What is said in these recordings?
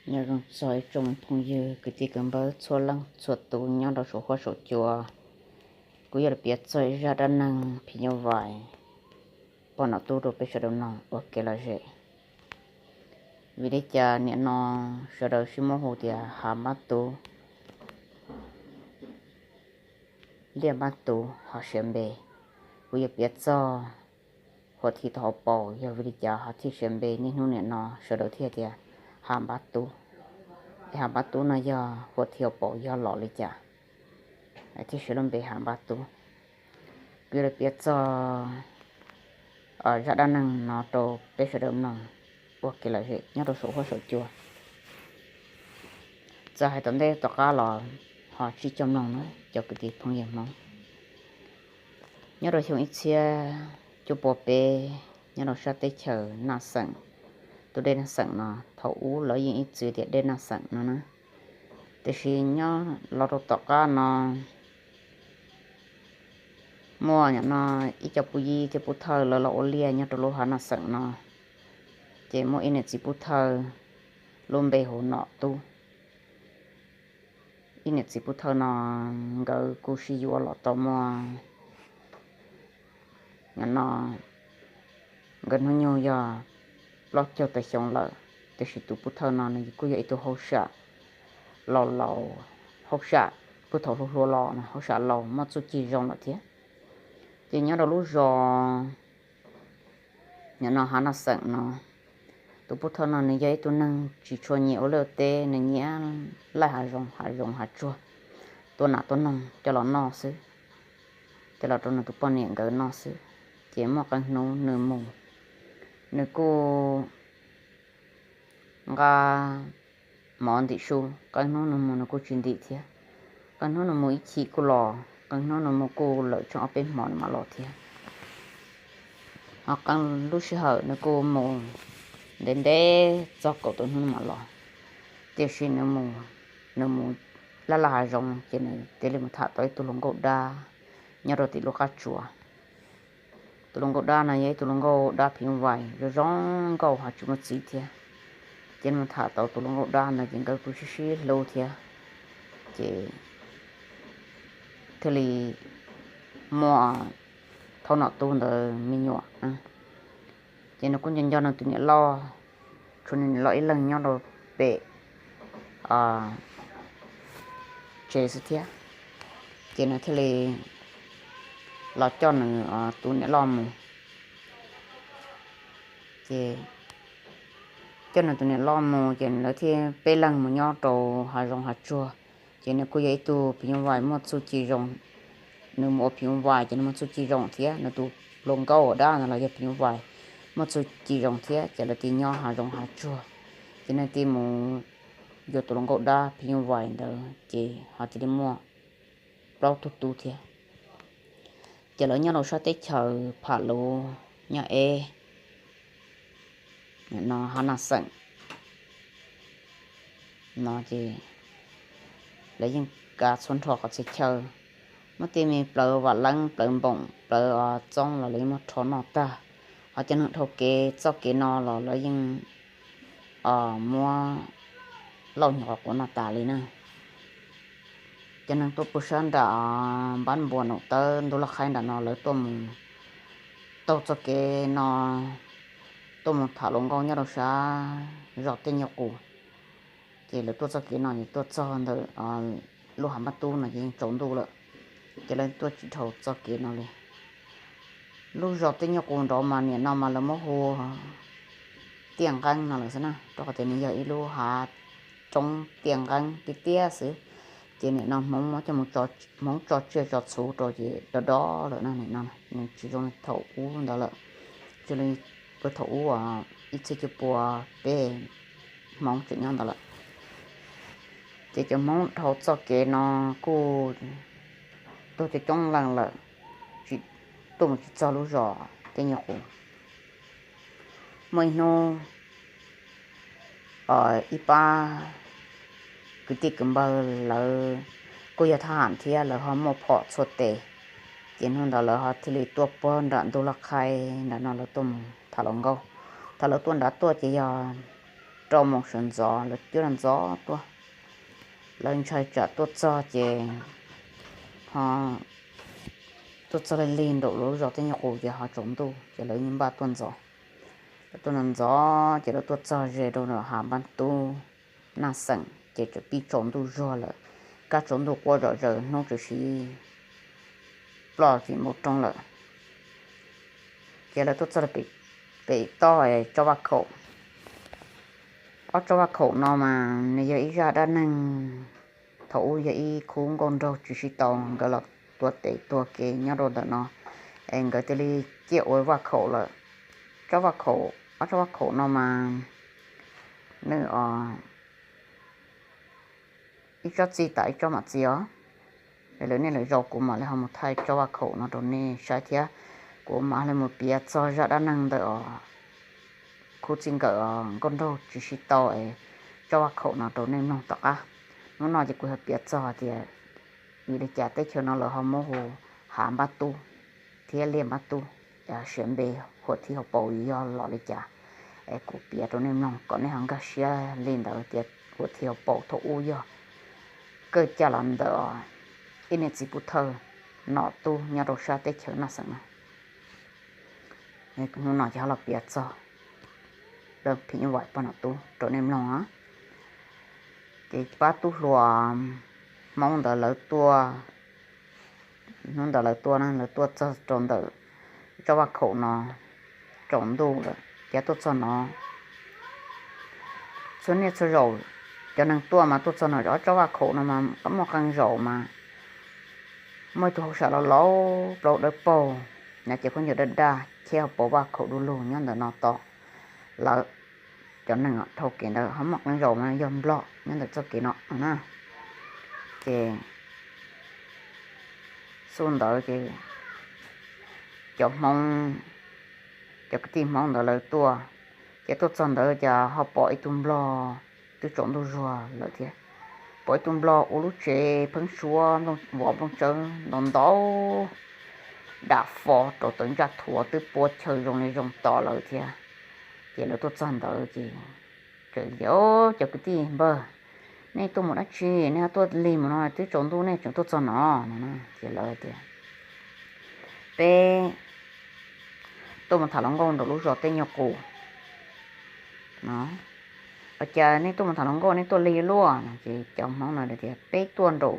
Nyob zoo txog ib tsoom phooj ywg kwv tij kwv npawg txhua leej txhua tus nyob rau saum huab saum cua. Kuv yuav los piav txog ib zaj dab neeg phim nyuj vais poj nom tub rau peb sawv daws mloog ua kev lom zem. Vim li cas nim no sawv daws sib muab hu tias Hav Npab Tub, Liaj Npab Tub ho siav npe? Kuv yuav piav txog huam thim tau hauv paus yog vim li cas ho thiaj siav npe niaj hnub nim no sawv daws thiaj tias Hav Npab Tub. Es Hav Npab Tub no yog huam thim hauv paus yog los li cas thiaj siav lub npe Hav Npab Tub? Kuv yuav los piav txog zaj dab neeg no rau peb sawv daws mloog ua kev lom zem nyob rau saum huab saum cua. Txawm hais tom ntej tom qab los ho tsij coj mloog na cov kwv tij phooj ywg Hmoob. Nyob rau xyoo ib txhiab cuaj pua peb, nyob rau sab teb chaws Naj Xeem, tus dej Naj Xeem no thaum ub lawv yeej ib txwm tias dej Naj Xeem no na. Tiam sis nyob los rau tom qab no muaj nim no ib co pub yib thiab pub thawj lawv los ua liaj nyob rau lub hav Naj Xeem no. Ces muaj ib niam txiv pub thawj lub npe hu Nom Tub. Ib niam txiv pub thawj no nkawd kuj sib yuav los tau muaj nim no nkawd hnub nyoog yog plaub caug tawm xyoo lawm, tiam sis tus pub thawj no nws kuj yog ib tug hauj sam laus laus, hauj sam puag thaum hluas hluas los hauj sam laus muaj txuj ci zoo lawm thiab. Ces nyob rau lub zos nim no hav Naj Xeem no, tus pub thawj no nws yog ib tug neeg tsis tshua nyiam ua liaj ua teb, nws nyiam laij hav zoov hav zoov hav tsuag, tua nas tua noog coj los noj xwb, coj los rau nws tus poj niam nkawd noj xwb. Ces muaj qee hnub nws mus, nws kuj nqa mov ntim su, qee hnub nws mus nws kuj tsis ntim thiab. Qee hnub nws mus ib chim kuj los, qee hnub nws mus kuj lawm tsheej ob peb hmo nws mam los thiab. Ho qee lub sij hawm nws kuj mus ntev ntev txog kaum tawm hnub nws mam los. Tiam sis nws mus, nws mus laj laj hav zoov ces nws thiaj li mus tham tau ib tug hluas nkauj dab nyob rau tim lub qab tsuas. Tus hluas nkauj dab no yog ib tug hluas nkauj dab phim nyuj vais zoo zoo nkauj ho tsis muaj txiv thiab. Ces nws mus tham tau tus hluas nkauj dab ntawd ces nkawd kuj sib sib hlub thiab. Ces thiaj li muaj thaum Nom Tub ntawd me nyuam. Ces nws kuj nco nco nws tus niam loj, tshuav nws niam loj ib leeg nyob rau pem tsev xwb thiab. Ces nws thiaj li los coj nws tus niam loj mus. Ces coj nws tus niam loj mus ces lawv thiaj peb leeg mus nyob rau hav zoov hav tsuag. Ces nws kuj yog ib tug phim nyuj vais muaj txuj ci zoo. Nws mus ua phim nyuj vais ces nws muaj txuj ci zoo thiab, nws tus hluas nkauj dab no los yog phim nyuj vais muaj txuj ci zoo thiab, ces lawv thiaj nyob hav zoov hav tsuag. Ces nws thiaj mus yuav tus hluas nkauj dab phim nyuj vais ntawd ces ho thiaj li muaj plaub tug tub thiab. Ces lawv nyob rau sab teb chaws Pham Luv, nyob eb no hav Naj Xeem no ces lawv yeej kav txhua nrho qhov txhia chaw. Muaj tej me plawv vam leeb, plawv npoom, plawv txoob los lawv yeej muab rho noj tag. Ho cov neeg dhau kev txoj kev no los lawv yeej muab lauj nyuam qhuav quav noj tas li na. Cov neeg tuaj puag sab nram Npab Npuas Noom Tawb Ntug Laj Qhaib nram no lawv tuaj mus taug txoj kev no, tuaj mus tham hluas nkauj nyob rau sab zos Tej Nyuj Qus. Ces lawv tuaj txoj kev no ces tuaj txog ntawm lub hav Npab Tub no ces yeej tsaus ntuj lawm, ces lawv tuaj tsis dhau txoj kev no li. Lub zos Tej Nyuj Qus nraud mas nim no mas lawv muab hu Tiaj Nqeeb no lawm xwb na, rau qhov tias nws yog ib lub hav roob tiaj nqeeb tiaj tiaj xwb. Ces nim no Hmoob muab coj mus, Hmoob tso tsiaj tso txhu rau ces dob dob lawm no, nim no nws tsis zoo li thaum ub ntawd lawm. Tsis li thaum ub ib txhiab cuaj pua peb Hmoob tseem nyob ntawd lawm. Ces cov Hmoob dhau txoj kev no kuj tuag coob coob leej lawm, tsis, tuaj mus tsis txog lub zos Tej Nyuj Qus. Muaj ib hnub ib pab kwv tij kwv npawg lawv kuj yog thab ham thiab lawv ho muaj phom txhua tes. Ces hnub ntawd lawv ho thiaj li tuaj puag nram Ntug Laj Qhaib nram no lawv tuaj mus tham hluas nkauj. Thaum lawv tuaj nrad tuaj ces yog rau moos sawv ntxov lawv cuab ntxov tuaj. Lawv ntshai tsam tuaj txog ces ho tuaj txog lig lig nraum lub zos tej nyuag qus ces ho tsaus ntuj ces lawv yeej npaj tuaj ntxov. Lawv tuaj ntxov ntxov ces lawv tuaj txog ze rau nram hav npab tub Naj Xeem ces txawm pib tsaus ntuj zuag lawm. Kab tsaus ntuj quaj zom zaws hnub txawm sib ploj tim npoo roob lawm. Ces lawv tuaj txog pem toj Tsob Vaj Khaum. Ob Tsob Vaj Khaum no mas nws yog ib zaj dab neeg thaum ub yog ib khub nkauj nraug tsis sib tau, nkawd los tuav tes tuag kev nyob rau ntawm no es nkawd thiaj li ciaj ua vaj khaum lawm. Tsob Vaj Khaum, ob Tsob Vaj Khaum no mas nws ib tsob txi tas ib tsob mam txi os. Es lwm niaj lwm zaus kuv mam li ho mus thaij Tsob Vaj Khaum no rau nej saib thiab kuv mam li mus piav txog zaj dab neeg ntawm os khub txij nkawm os nkauj nraug tsis sib tau es Tsob Vaj Khaum no rau nej mloog tom qab. Hnub no ces kuv yog piav txog tias vim li cas teb chaws no lawv ho muab hu hav npab tub thiab liaj npab tub, siav npe huam thij hauv paus yog los li cas es kuv piav rau nej mloog kom nej ho nkag siab li ntawd tias huam thij hauv paus thaum ub yog kawj caj los ntawm ib niam txiv pub thawj nom tub nyob rau sab teb chaws Naj Xeem no. Hnub no ces ho los piav txog lawv phim nyuj vais poj nom tub rau nej mloog. Ces pab tub hluas Hmoob ntawd lawv tuaj, hnub ntawd lawv tuaj na, lawv tuaj txog rau ntawm Tsob Vaj Khaum no tsaus ntuj lawm ces tuaj txog no. Txhua niaj txhua zaus cov neeg tuaj mas tuaj txog no, Tsob Vaj Khaum no mas muaj qee zaus mas muaj ib tug hauj sam laus laus plaub dawb paug, nws cev khaub ncaws daj daj cheb hauv paus vaj khaum du lug nyob ntawm no tos lawv. Cov neeg dhau kev ntawd ho muaj qee zaus mas yog Nplog nyob ntawm txoj kev no na. Ces xub ntawd ces cov Hmoob, cov kwv tij Hmoob ntawd lawv tuaj, ces tuaj txog ntawd ces ho pom ib tug Nplog twb tsaus ntuj zuag lawm thiab, pom ib tug Nplog ua lub tsev pheeb suab vov nplooj tsawb ntau ntau dam fo rau tawm ntsaj thuav twb puab chaw zoo li zoo tos lawv thiab. Ces lawv tuaj txog ntawd ces txawm tias, Cov kwv tij npawg, nej tuaj mus dab tsi, nej ho tuaj lig mus no twb tsaus ntuj nej tseem tuaj txog no? No ces lawv tias, Peb tuaj mus tham hluas nkauj nraum lub zos tej nyuag qus no. Ua cas nej tuaj mus tham hluas nkauj nej tuaj lig luaj? No ces cov Hmoob no tias, Peb tuaj nraum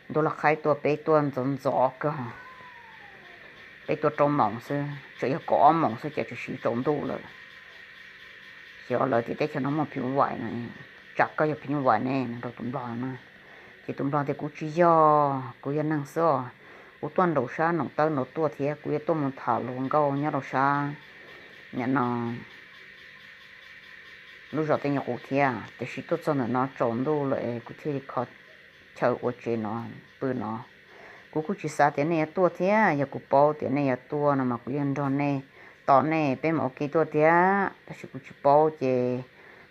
ntuj laj qhaib tuaj, peb tuaj ntxov ntxov kawg, peb tuaj rau moos xwb, tseem yog kaum ob moos xwb ces tseem tsaus ntuj lawm. Xyov lawv tias teb chaws no muaj phim nyuj vais no, tsam koj yog phim nyuj vais ne, no rau tus Nplog no na. Ces tus Nplog tias, Kuv tsis yog, kuv yog neeg xwb os. Kuv tuaj nraum sab Noom Tawb nraud tuaj thiab kuv yuav tuaj mus tham hluas nkauj nyob rau sab nim no lub zos tej nyuag qus thiab, tiam sis tuaj txog ntawm no tsaus ntuj lawm es kuv thiaj li kho chaw ua tsev no pw no. Kuv kuj tsis xav tias nej yuav tuaj thiab, yog kuv paub tias nej yuav tuaj no mas kuv yeej nrog nej, tos nej peb mam ua ke tuaj thiab, tab sis kuv tsis paub ces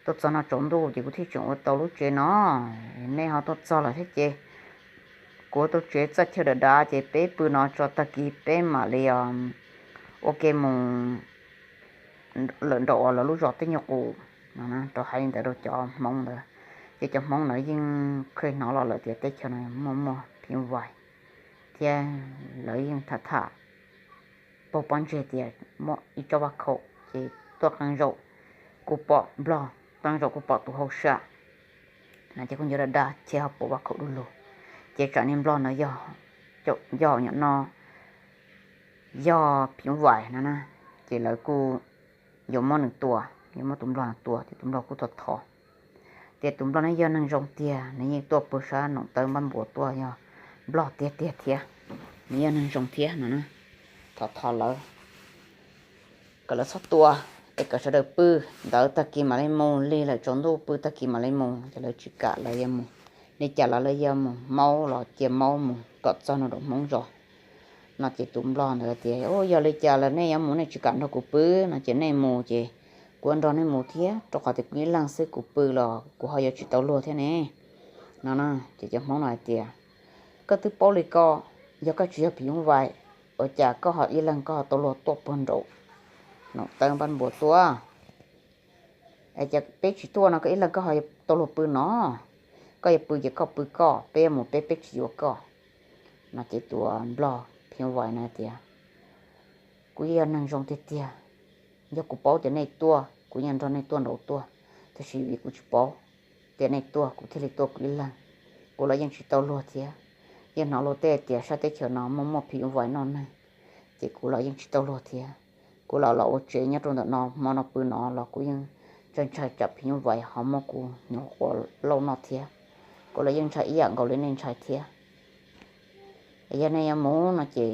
tuaj txog no tsaus ntuj ces kuv thiaj tseem ua tau lub tsev no. Nej ho tuaj txog lawm thiab ces kuv ua tau tsev txaj chaw dav dav ces peb pw no tso, tag kis peb mam li ua ke mus lawm nraum uas lawv lub zos tej nyuag qus no. Rau hais li ntawd rau cov Hmoob ntawd, ces cov Hmoob ntawd yeej kheev hnov los lawm tias teb chaws no muaj muaj phim nyuj vais, thiab lawv yeej tham tham paug pob ntseg tias muaj ib tsob vaj khaum ces tuaj qee zaum kuj pom Nplog, qee zaum kuj pom tus hauj sam no ces kuj nco dag dag cheb hauv paus vaj khaum du lug. Ces tsam niag Nplog ntawd yog, yog nyuam no yog phim nyuj vais no na, ces lawv kuj yuav muab nws tua, yuav muab tus Nplog no tua, ces tus Nplog kuj thov thov tias tus Nplog no yog neeg zoo tiag, nws yeej tuaj puag sab Noom Tawb Npab Npuas tuaj, yog Nplog tiag tiag thiab, nws yog neeg zoo thiab no na. Thov thov lawv kom lawv txhob tua, es kom sawv daws pw ntawd, tag kis mam li mus, lig lawm tsaus ntuj pw tag kis mam li mus. Ces lawv tsis kam, lawv yuav mus li cas los lawv yuav mus maub los cia maub mus kom txog nraum Hmoob zos no. Ces tus Nplog ntawd tias, Yog li cas los nej yuav mus nej tsis kam nrog kuv pw no ces nej mus ces kuv yuav nrog nej mus thiab, rau qhov tias kuv ib leeg xwb kuv pw los kuv ho yuav tsis tau luag thiab ne no na. Ces cov Hmoob no hais tias, Koj twb paub li ko, yog koj tsis yog phim nyuj vais, ua cas koj ho ib leeg koj ho tau luag tuaj puag nraum Noom Tawb Npab Npuas tuaj? Ces peb tsis tuaj no koj ib leeg koj ho tau luag pw no, koj yuav pw ces koj pw koj, peb yuav mus peb, peb tsis yuav koj. No ces tus nplog phim nyuj vais no tias, kuv yeej yog neeg zoo tiag tiag, yog kuv paub tias nej tuaj kuv yeej nrog nej tuaj nraud tuaj, tab sis vim kuv tsis paub tias nej tuaj kuv thiaj li tuaj kuv ib leeg, kuv los yeej tsis tau luag thiab. Yeej hnov luag tej tias sab teb chaws no muaj muaj phim nyuj vais noj neeg, ces kuv los yeej tsis tau luag thiab. Kuv los los ua tsev nyob rau ntawm no, hmo no pw no los kuv yeej ntshai ntshai tsam phim nyuj vais ho muab kuv nyuam qhuav lauj noj thiab. Kuv los yeej ntshai ib yam nkaus li nej ntshai thiab. Yog nej yuav mus no ces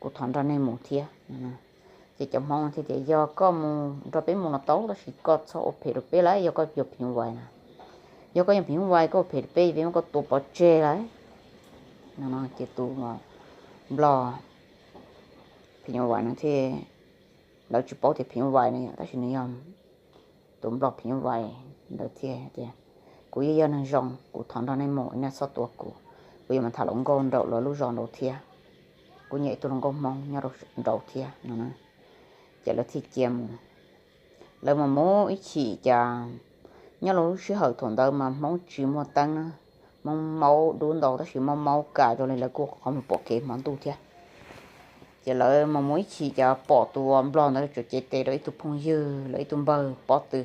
kuv thov nrog nej mus thiab. Ces cov Hmoob thiaj tias, yog koj mus nrog peb mus los tau, tab sis koj txhob ua phem rau peb lawm, yog koj yog phim nyuj vais na. Yog koj yog phim nyuj vais koj ua phem rau peb, peb muab koj tua pov tseg lawm. No ces tus nplog phim nyuj vais no thiaj, lawv tsis paub tias phim nyuj vais no yom, tab sis nws yog tus nplog phim nyuj vais ntawd thiaj tias, kuv yeej yog neeg zoo, kuv thov nrog nej mus, nej txhob tua kuv, kuv yuav mus tham hluas nkauj nraum lawv lub zos nraud thiab, kuv nyiam ib tug hluas nkauj Hmoob nyob rau nraud thiab no. Ces lawv thiaj cia mus. Lawv mus mus ib chim cas nyob rau lub sij hawm thaum ntawd mas Hmoob tsis muaj teeb na, Hmoob maub dub ntau tab sis maub maub kas rau li lawv kuj qhov mus pom kev hmo ntuj thiab. Ces lawv mus mus ib chim cas pom tus nplog ntawd tseem cev tes rau ib tug phooj ywg lawv ib tug npawg pob tw.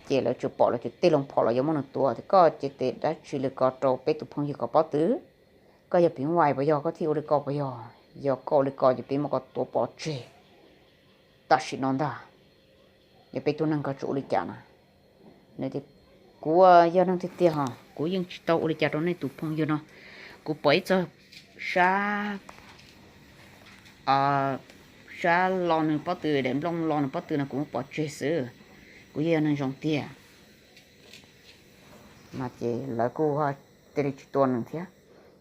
Ces lawv tseem pom lawv tseem tej loo phom los yuav muab nws tua tias, koj cev tes dab tsi li ko rau peb tus phooj ywg ko pob tw? Koj yog phim nyuj vais puas yog koj thiaj ua li ko puas yog? Yog koj ua li ko ces peb muab koj tua pov tseg tam sim no ntag. Yog peb tug neeg koj tseem ua li cas na? Nws tias, kuv yog neeg tiag tiag hos, kuv yeej tsis tau ua li cas rau nej tus phooj ywg no. Kuv pom ib txog sab, sab lo nws pob tw, daim nplooj lo nws pob tw no kuv muab pov tseg xwb. Kuv yeej yog neeg zoo tiag. No ces lawv kuj ho thiaj li tsis tua nws thiab.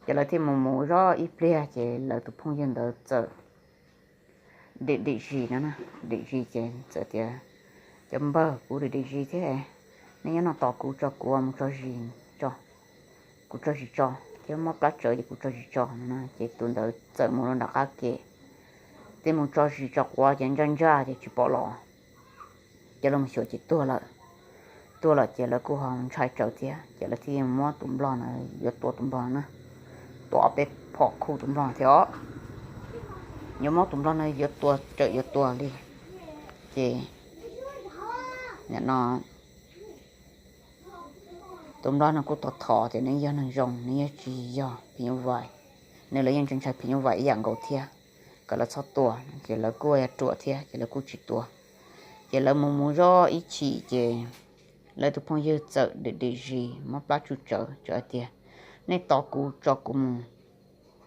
Ces lawv thiaj mus mus zoj ib pliag ces lawv tus phooj ywg ntawd txawm dim dim zis no, dim zis ces txawm tias, cov npawg, kuv dim dim zis thiab, nej nyob no tos kuv tso, kuv mus tso zis tso, kuv tso zis tso thiab, mob plab tsawv ces kuv tso zis tso no. Ces tus ntawd txawm mus rau nram qab ke, thiaj mus tso zis tso quav ces ntsaj ntsaj ces tsis pom los. Ces lawv mus xyuas ces tuag lawm. Tuag lawm ces lawv kuj ho ntshai tsawv thiab, ces lawv thiaj muab tus nplog na, yuav tua tus nplog na, tua ob peb phom khu tus nplog thiab os. Yuav muab tus nplog na yuav tua, tsawm yuav tua li. Ces nim no tus nplog no kuj thov thov tias nws yog neeg zoo, nws yeej tsis yog phim nyuj vais, nws los yeej ntshai ntshai phim nyuj vais ib yam nkaus thiab, kom lawv txhob tua. Ces lawv kuj ruam thiab ces lawv kuj tsis tua. Ces lawv mus mus zoj ib chim ces lawv tus phooj ywg txawm dim dim zis mob plab tsuj tsawv, txawm hais tias, nej tos kuv tso, kuv mus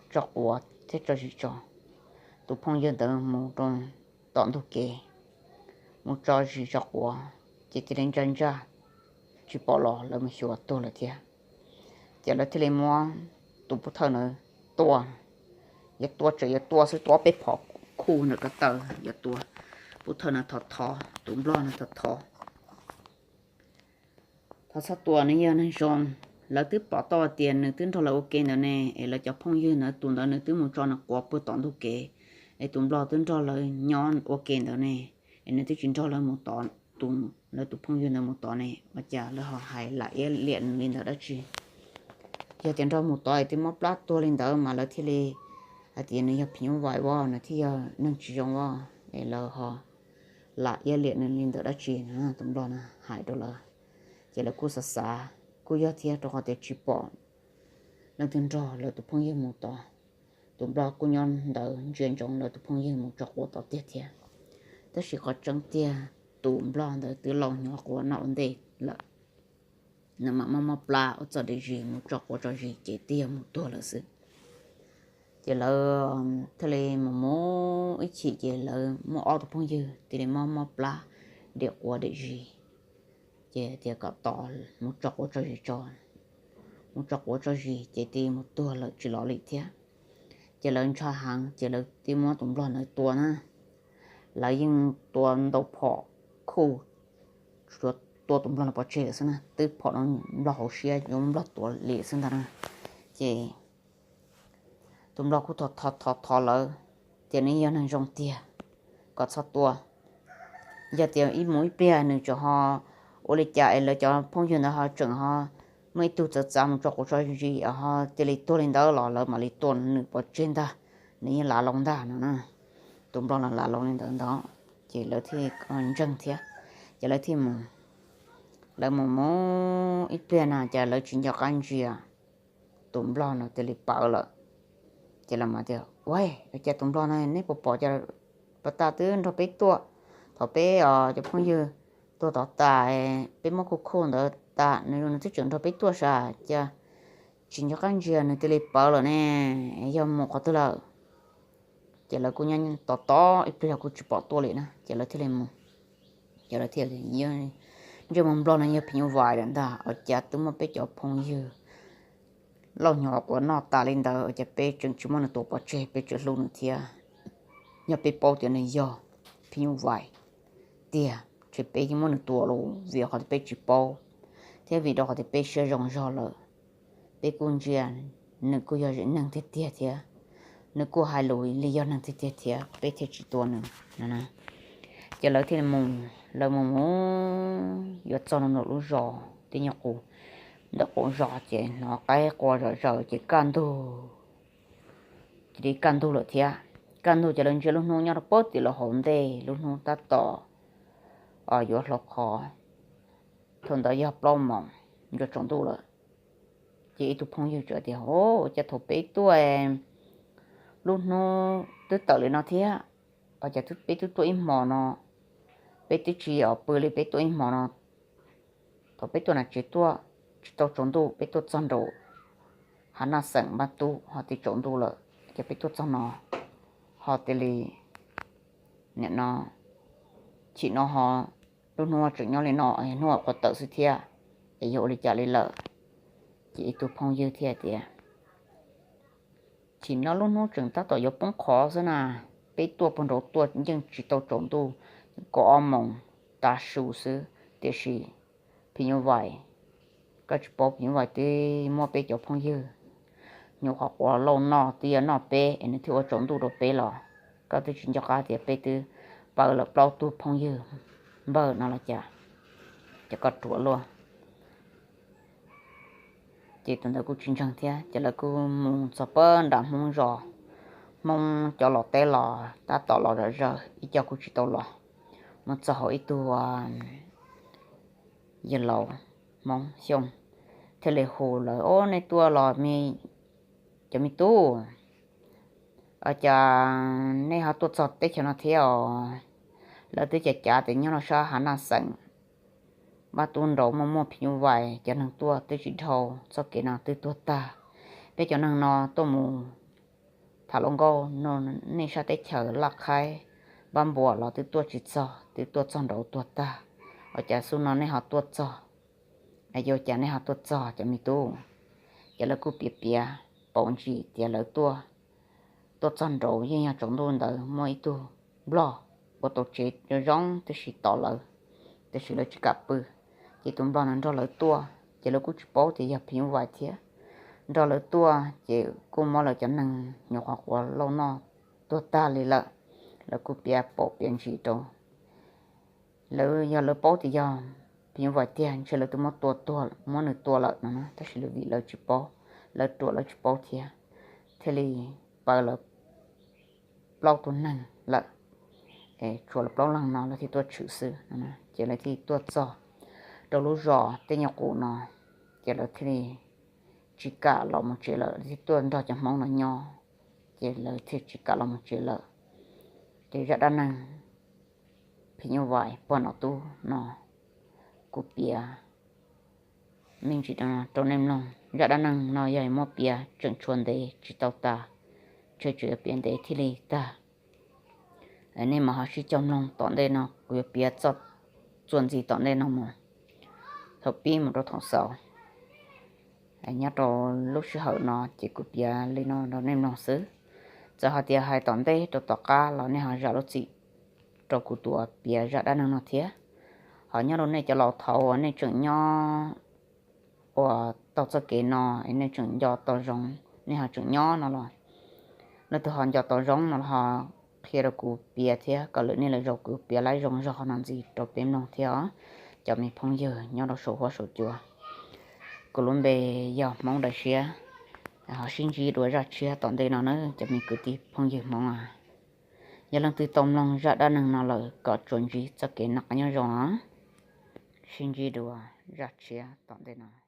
tso quav thiab tso zis tso. Tus phooj ywg ntawd mus rau tom ntug kev, mus tso zis tso quav, ces cia li ntsaj ntsaj, tsis pom los, lawv mus xyuas tuag lawm thiab. Ces lawv thiaj li muab tus pov thawj ntawd tua, yuav tua, tsawm yuav tua xwb, tua ob peb phom khu ntawm ko taw yuav tua. Pov thawj no thov thov, tus nplog no thov thov, thov txhob tua, nws yog neeg zoo. Lawv twb pom tau tias nws twb nrog lawv ua ke ntawd ne, es lawv cov phooj ywg ntawd tus ntawd nws twb mus tso nws quav puag tom ntug kev, es tus nplog twb nrog lawv nyob ua ke ntawd ne, es nws twb tsis nrog lawv mus tod, tus, lawv tus phooj ywg ntawd mus tod ne, ua cas lawv ho hais lam iab liam nws li ntawd dab tsi? Yog tias nrog mus tod es twb mob plab tuag li ntawd mas lawv thiaj li hais tias nws yog phim nyuj vais as, nws thiaj yog neeg tsis zoo as, es lawv ho lam iab liam nws li ntawd dab tsi? Tus nplog no hais rau lawv, ces lawv kuj xav xav, kuj yog thiab rau qhov tias tsis pom leej twg nrog lawv tus phooj ywg mus tod. Tus nplog kuj nyob ntawd ntsia ntsoov lawv tus phooj ywg mus tso quav tod tiag thiab. Tab sis qhov tseeb tiag tus nplog ntawd twb laus hnyuv quav noj ua ntej lawm, nws mam mob mob plab ua txoj dim zis mus tso quav tso zis ces twb yog mus tuag lawm xwb. Ces lawv thiaj li mus mus ib chim ces lawv muaj ob tug phooj ywg thiaj li mob mob plab dim quav dim zis, ces tias kom tos mus tso quav tso zis tso, mus tso quav tso zis ces twb mus tuag lawm tsis los li thiab. Ces lawv ntshai heev ces lawv thiaj muab tus nplog ntawd tua na. Lawv yeej tua ntau phom khu, tsuas tua tus nplog no pov tseg lawm xwb na, twb phom no nplog hauv siab yuav muab nplog tua li xwb ntag na. Ces tus nplog kuj thov thov thov lawv tias nws yog neeg zoo tiag, kom txhob tua. Yog tias ib mus ib pliag nws tseem ho ua li cas es lawv cov phooj ywg ntawd ho tseem ho muaj ib tug txawv txav mus tso quav tso zis ho cia li tuag li ntawd los lawv mam li tua nws pov tseg ntag, nws yeej lav loo ntag no na. Tus nplog los lav loo li ntawd ntag, ces lawv thiaj ntseeg thiab. Ces lawv thiaj mus, lawv mus mus ib pliag na ces lawv tsis nco qab ntsia tus nplog no cia li pawv lawm. Ces lawv mam tias, Ua cas tus nplog no neb puas pom, cas pas tas twb nrog peb tuaj, thaum peb cov phooj ywg tuag tod tas, peb muab khuj khuj ntawd tas, nws twb tseem nrog peb tuaj sas, cas tsis nco qab ntsia nws cia li pawv lawm ne, yog mus qhov twg lawm? Ces lawv kuj nyob tos tos ib pliag los kuj tsis pom tuaj li na, ces lawv thiaj li mus. Ces lawv thiaj, Ntsej muag nplog no yog phim nyuj vais lawm ntag, ua cas twb muab peb cov phooj ywg lauj hnyuv quav noj tas li ntawd, ua cas peb tseem tsis muab nws tua pov tseg, peb tseem hlub nws thiab. Yog peb paub tias nws yog phim nyuj vais tiag, ces peb yeej muab nws tua los vim qhov tias peb tsis paub, thiab vim rau qhov tias peb siab zoo zog lawm. Peb kuj ntsia nws kuj yog neeg tiag tiag thiab, nws kuj hais lus li yog neeg tiag tiag thiab, peb thiaj tsis tua nws no na. Ces lawv thiaj li mus, lawv mus mus yuav txog nram lub zos, twb nyuam qus ntawm qaum zos ces hnov qaib qua zom zaws ces kaj ntug, cia li kaj ntug lawm thiab. Kaj ntug ces lawv ntsia lub hnub nyob rau pem tim lawv hauv ntej, lub hnub tab tom yuav hlo qhov, thaum ntawd yog plaub moos ntsia tsaus ntuj lawm. Ces ib tug phooj ywg txawm tias, Ua cas thaum peb tuaj lub hnub twb tawm li no thiab, ua cas peb twb tuaj ib hmos no, peb twb tsis pw li, peb tuaj ib hmos no, thaum peb tuaj na tsev tuaj tsis tau tsaus ntuj, peb tuaj txog nraum Hav Naj Xeem Npab Tub ho twb tsaus ntuj lawm, ces peb tuaj txog no ho cia li, nim no, chim no ho lub hnub tseem nyob li no, hnub qhuav tawm xwb thiab, es yog ua li cas li lawm? Ces ib tug phooj ywg thiaj tias, Chim no lub hnub tseem tab tom yuav poob qho xwb na, peb tuaj puag nraud tuaj yeej tsis tau tsaus ntuj, kaum ob moos tav su xwb, tiam sis phim nyuj vais, koj tsis paub, phim nyuj vais twb muab peb cov phooj ywg hnyuv qhov quav lauj noj, twb yuav noj peb es nws thiaj ua tsaus ntuj rau peb los, koj twb tsis nco qab tias peb twb pawv lawm plaub tug phooj ywg npawg no los cas, ces koj ruam luaj. Ces tus ntawd kuj tsis ntseeg thiab, ces lawv kuj mus txog pem nram Hmoob zos, Hmoob cov los teb los tab tom los zom zaws, ib co kuj tsis tau los. Mus txog hauv ib tug yawg laus Hmoob Xyooj thiaj li hu lawv, Au, nej tuaj los, cov me tub, cas nej ho tuaj txog teb chaws no thiab os? Lawv twb cav cav tias nyob rau sab Hav Naj Xeem Npab Tub nraud muaj muaj phim nyuj vais, cov neeg tuaj twb tsis dhau, txoj kev no twb tuag tag. Peb cov neeg no tuaj mus tham hluas nkauj, nej sab teb chaws Laj Qhaib Npab Npua los twb tuaj tsis txog, twb tuaj txog nraud tuag tag. Ua cas xub no nej ho tuaj txog? Yuav cas nej ho tuaj txog cov me tub? Ces lawv kuj piav piav pauv ntsis tias lawv tuaj, tuaj txog nraud yeej yog tsaus ntuj ntawd muaj ib tug nplog ua tau tsev zoo zoo tib si tos lawv, tiam sis lawv tsis kam pw. Ces tus nplog no nrog lawv tuaj, ces lawv kuj tsis paub tias yog phim nyuj vais thiab. Nrog lawv tuaj ces kuj muab lawv cov neeg hnyuv qhov quav lauj noj tuag tag li lawm. Lawv kuj piav pauv piav ntsis rau, lawv yog lawv paub tias yog phim nyuj vais tiag ntshe lawv twb muab tua tuag, muab nws tua lawm no, tab sis lawv vim lawv tsis paub, lawv ruam lawv tsis paub thiab, thiaj li pawv lawv plaub tug neeg lawm, tshuav lawv plaub leeg no lawv thiaj tuaj tshwm xwb. Ces lawv thiaj tuaj txog rau lub zos Teb Nyuj Qus no, ces lawv thiaj li tsis kam los mus tsev lawm, lawv thiaj tuaj nrog cov Hmoob no nyob, ces lawv thiaj tsis kam los mus tsev lawm. Ces zaj dab neeg phim nyuj vais pog nom tub no kuv piav me ntsis rau nej mloog. Zaj dab neeg no yog muab piav tseem tshuav ntev tsis tau tas, ntshe tseem yuav piav ntev thiaj li tag. Nej mam ho sib cog mloog tom ntej no, kuv yuav piav txoj txuas ntxiv tom ntej no mus thaum pib mus rau thaum xaus. Nyob rau lub sij hawm no ces kuv piav li no rau nej mloog xwb. Txawm hais tias hais tom ntej rau tom qab los nej ho zam lub txim rau kuv tus piav zaj dab neeg no thiab. Ho nyob rau nej cov laus thaud uas nej tseem nyob, uas taug txoj kev no es nej tseem nco tau zoo, nej ho tseem nyob no los, leej twg ho nco tau zoo no los ho qhia rau kuv piav thiab, kom lwm niaj lwm zaus kuv piav laib zoo zog qhov no ntxiv rau peb mloog thiab os. Cov me phooj ywg nyob rau saum huab saum cua, kuv lub npe yog Hmoob Daws Siab. Ho sib ntsib dua zaj tshiab tom ntej no na cov me kwv tij phooj ywg Hmoob. Yog leej twg tau mloog zaj dab neeg no lawm kom tsuas ntsib txoj kev noj qab nyob zoo. Sib ntsib dua zaj tshiab tom ntej no.